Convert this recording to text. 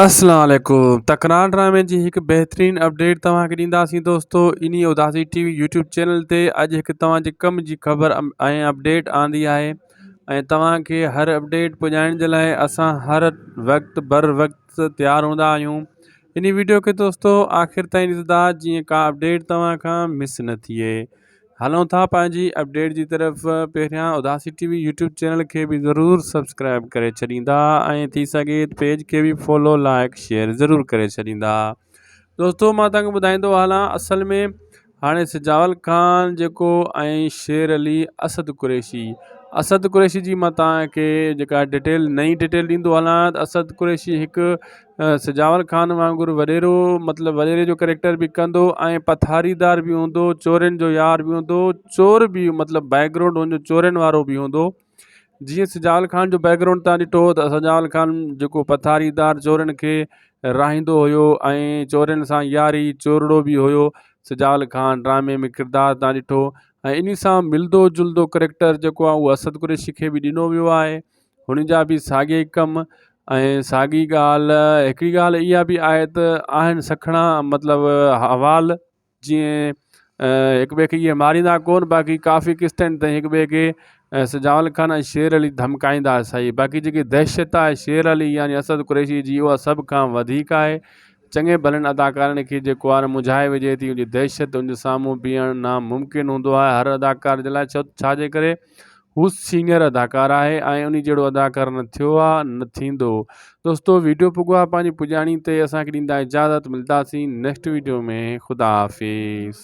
اسلام عليڪم تڪرار ڊرامي جي هڪ بهترين اپڊيٽ توهان کي ڏينداسين دوستو انهي Udasi T V YouTube channel تي اڄ هڪ توهان جي ڪم جي خبر ۽ اپڊيٽ آندي آهي ۽ توهان کي هر اپڊيٽ پڄائڻ جي لاء اسان هر وقت بر وقت تيار هوندا آهيون انهي ويڊيو کي دوستو آخر تائين ڏسندا جيئن ڪا اپڊيٽ توهان کان مس نه ٿئي هلون ٿا پنهنجي اپڊيٽ جي طرف پهريان Udasi T V YouTube channel کي به ضرور سبسڪرائب ڪري ڇڏيندا ۽ ٿي سگهي ته پيج کي به فالو لائڪ شيئر ضرور ڪري ڇڏيندا دوستو مان تنهن کي ٻڌائيندو هلان اصل ۾ هاڻي سجاول خان جيڪو ۽ شير علي اسد قريشي اسد قريشي جي مان توهان کي جيڪا ڊٽيل نئين ڊٽيل ڏيندو هلان ته اسد قريشي هڪ سجاول خان وانگر وڏيرو مطلب وڏيري جو ڪريڪٽر به ڪندو ۽ پٿاريدار به هوندو چورين جو يار به هوندو چور به مطلب بيڪ گرائونڊ هن جو چورين وارو به هوندو جيئن سجاول خان جو بيڪ گرائونڊ تان ڏٺو ته سجاول خان جيڪو پٿاريدار چورين کي راهيندو هيو ۽ چورين سان ياري چورڙو به هيو سجاول خان ڊرامي ۾ ڪردار تان ڏٺو ۽ انهي سان ملدو جلدو ڪريڪٽر جيڪو آهي اهو اسد قريشي کي به ڏنو ويو آهي هن جا به ساڳي ڪم ۽ ساڳي ڳالهه هڪڙي ڳالهه اها به آهي ته آهن سکڻا مطلب حوال جيئن هڪ ٻئي کي ائين ماريندا ڪونه باقي ڪافي قسطن تائين هڪ ٻئي کي سجاول خان ۽ شير علي ڌمڪائيندا سهي باقي جيڪي دهشت آهي شير علي يعني اسد قريشي جي اها سڀ کان وڌيڪ آهي چڱي ڀلن اداڪارن کي جيڪو آهي منجهائي وجهي ٿي ان جي دهشت ان جي سامهون بيهڻ ناممڪن هوندو آهي هر اداڪار جي لاء ڇو ڇا جي ڪري هو سينئر اداڪار آهي ۽ انهي جهڙو اداڪار نه ٿيو آ نه ٿيندو دوستو ويڊيو پڳو آ پنهنجي پڄاڻي تي اسان کي ڏيندا اجازت ملداسين نيڪسٽ ويڊيو ۾ خدا حافظ.